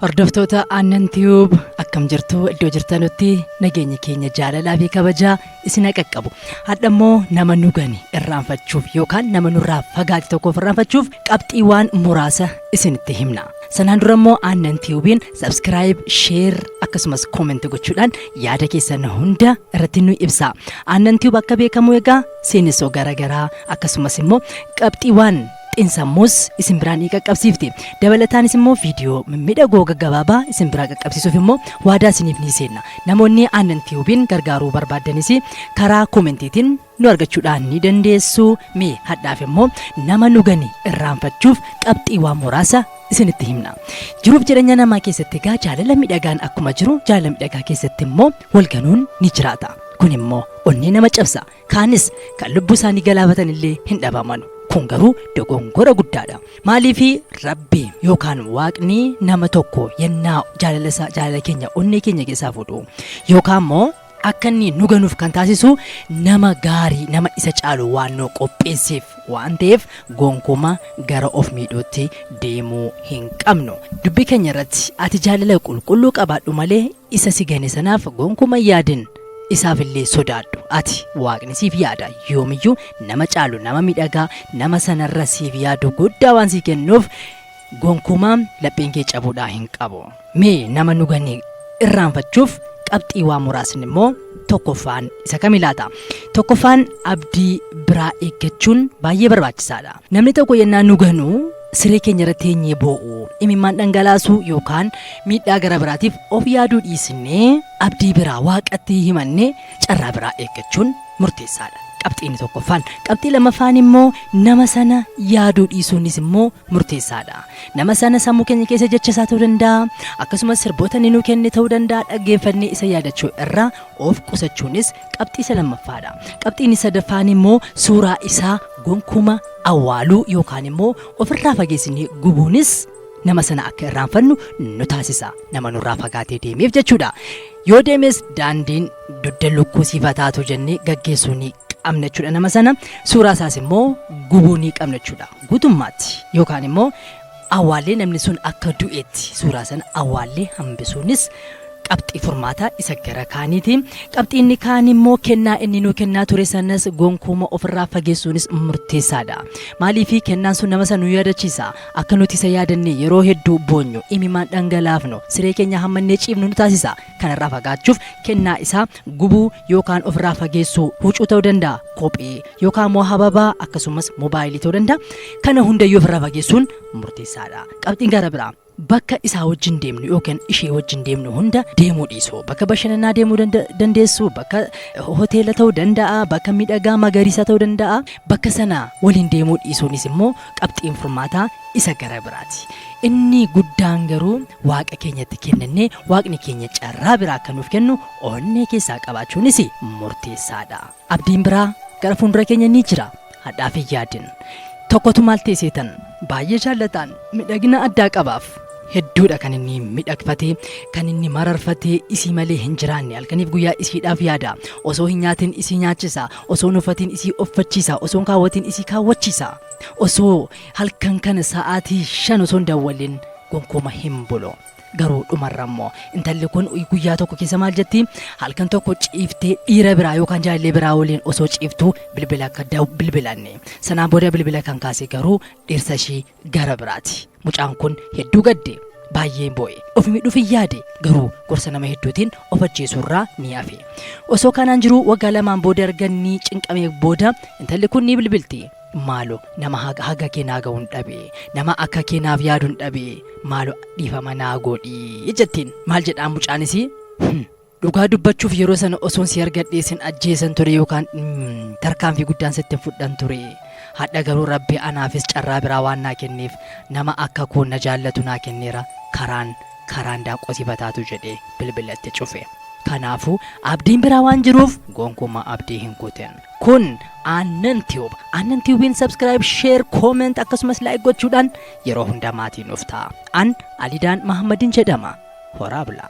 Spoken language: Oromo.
Hordoftoota Aannan Tube akkam jirtu iddoo jirtanutti nageenyi keenya jaalalaa fi kabajaa isin haa qaqqabu. Hadha immoo nama nu gane irraanfachuuf yookaan nama nurraa fagaate tokkoof irraanfachuuf qabxiiwwan muraasa isinitti himna. Sanaan dura immoo Aannan Tiyuubiin subscribe, share akkasumas comment gochuudhaan yaada keessan hunda irratti nu ibsa. Aannan Tiyuub akka beekamu egaa seenessoo garaagaraa akkasumas immoo qabxiiwwan xiinsammuus isin biraan ni qaqqabsiifti. Dabalataanis immoo viidiyoo mimmiidhagoo gaggabaabaa isin biraa qaqqabsiisuuf immoo waadaa isiniif ni seenna. Namoonni Aannan Tiyuubiin gargaaruu barbaaddanis karaa koomentiitiin nu argachuudhaan ni dandeessu. Mee hadhaaf immoo nama nu gane irraanfachuuf qabxiiwwan muraasa isinitti himna. Jiruuf jireenya namaa keessatti egaa jaalala miidhagaan akkuma jiru jaalala miidhagaa keessatti immoo wal ganuun ni jiraata. Kun immoo onnee nama cabsa. Kaanis kan lubbuu isaanii galaafatan illee hin dhabamanu. Kun garuu dogongora guddaadha. Maaliif Rabbi yookaan Waaqni nama tokko yennaa jaalala isaa jaalala keenya onnee keenya keessaa fuudhu yookaan immoo akka inni nu ganuuf kan taasisu nama gaarii nama isa caalu waan nu qopheesseef waan ta'eef gonkuma gara of miidhuutti deemuu hin qabnu. Dubbii keenya irratti ati jaalala qulqulluu qabaadhu malee isa si gane sanaaf gonkuma hin yaadin. Isaaf illee sodaadhu. Ati Waaqni siif yaada. Yoomiyyuu nama caalu, nama miidhagaa, nama sanarra siif yaadu guddaa waan sii kennuuf gonkumaa lapheen kee cabuudhaa hin qabu. Mee nama nu gane irraanfachuuf qabxii waa muraasni immoo tokkoffaan isa kami laata? Tokkoffaan abdii biraa eeggachuun baay'ee barbaachisaadha. Namni tokko yennaa nu ganu siree keenya irra teenyee boo'uu, imimmaan dhangalaasuu yookaan miidhaa gara biraatiif of yaaduu dhiisnee abdii biraa Waaqatti himannee carraa biraa eeggachuun murteessaadha. Qabxii inni tokkoffaan. Qabxii lammaffaan immoo nama sana yaaduu dhiisuunis immoo murteessaadha. Nama sana sammuu keenya keessa jecha isaa ta'uu danda'a, akkasumas sirboota inni nuu kenne ta'uu danda'a dhaggeeffannee isa yaadachuu irraa of qusachuunis qabxii isa lammaffaadha. Qabxii inni sadaffaan immoo suuraa isaa gonkuma awwaaluu yookaan immoo ofirraa fageessinee gubuunis nama sana akka irraanfannu nu taasisa. Nama nurraa fagaatee deemeef jechuudha. Yoo deemes daandiin dugda lukkuu siif haa taatu jennee gaggeessuu ni qabna jechuudha nama sana. Suuraa isaas immoo gubuu ni qabna jechuudha. Guutummaatti yookaan immoo awwaallee namni sun akka du'etti suuraa sana awwaallee hambisuunis qabxii furmaataa isa gara kaaniiti. Qabxii inni kaan immoo kennaa inni nuu kennaa ture sanas gonkuuma ofirraa fageessuunis murteessaadha. Maaliif kennaan sun nama sana nu yaadachiisa. Akka nuti isa yaadannee yeroo hedduu boonyu, imimaan dhangalaafnu, siree keenya hammannee ciifnu nu taasisa. Kanarraa fagaachuuf kennaa isaa gubuu yookaan ofirraa fageessuu huccuu ta'uu danda'a, kophee yookaan immoo hababaa akkasumas moobaayilii ta'uu danda'a. Kana hundayyuu ofirraa fageessuun murteessaadha. Qabxiin gara biraa. Bakka isaa wajjin deemnu yookiin ishee wajjin deemnu hunda deemuu dhiisuu. Bakka bashannanaa deemuu dandeessu, bakka hoteela ta'uu danda'a, bakka miidhagaa magariisa ta'uu danda'a. Bakka sana waliin deemuu dhiisuunis immoo qabxiin furmaataa isa gara biraati. Inni guddaan garuu Waaqa keenyatti kennannee Waaqni keenya carraa biraa akka nuuf kennu onnee keessaa qabaachuunis murteessaadha. Abdiin biraa gara fuuldura keenya ni jira. Hadhaaf hin yaadin. Tokkotu maal ta'e seetan? Baay'ee jaallataan midhagina addaa qabaaf. Hedduudha kan inni midhagfate, kan inni mararfate, isii malee hin jiraanne. Halkaniif guyyaa isiidhaaf yaada. Osoo hin nyaatin isii nyaachisa. Osoo hin uffatin isii uffachiisa. Osoo hin kaawwatin isii kaawwachiisa. Osoo halkan kana sa'aatii 5 osoo hin dawwalin gonkuma hin bulu. Garuu dhumarra immoo intalli kun guyyaa tokko keessa maal jetti? Halkan tokko ciiftee dhiira biraa yookaan jaalallee biraa waliin osoo ciiftuu bilbila akka bilbilanne. Sanaan booda bilbila kan kaase garuu dhirsa ishii gara biraati. Mucaan kun hedduu gadde. Baay'ee boo'e. Of miidhuuf hin yaade. Garuu gorsa nama hedduutiin of ajjeesuurraa ni hafe. Osoo kanaan jiruu waggaa lamaan booda erga inni cinqamee booda intalli kun ni bilbilti. Maalo nama haga kee naa ga'uun dhabe. Nama akka kee naaf yaaduun dhabe. Maalo dhiifama naa godhi jettiin. Maal jedhaan mucaanis? Dhugaa dubbachuuf yeroo sana osoon si argadhee sin ajjeesan ture yookaan tarkaanfii guddaan sitti hin fudhan ture. Hadha garuu Rabbi anaafis carraa biraa waan naa kenneef nama akka koo na jaallatu naa kenneera karaan karaan daanqoo siif haa taatu jedhee bilbila itti cufe. Kanaafuu abdiin biraa waan jiruuf gonkumaa abdii hin kutin. Kun Aannan Tube. Aannan Tube'n subscribe, share, comment akkasumas like gochuudhaan yeroo hunda maatii nuuf ta'a. An Alidaan Mahammadin jedhama. Horaa bulaa.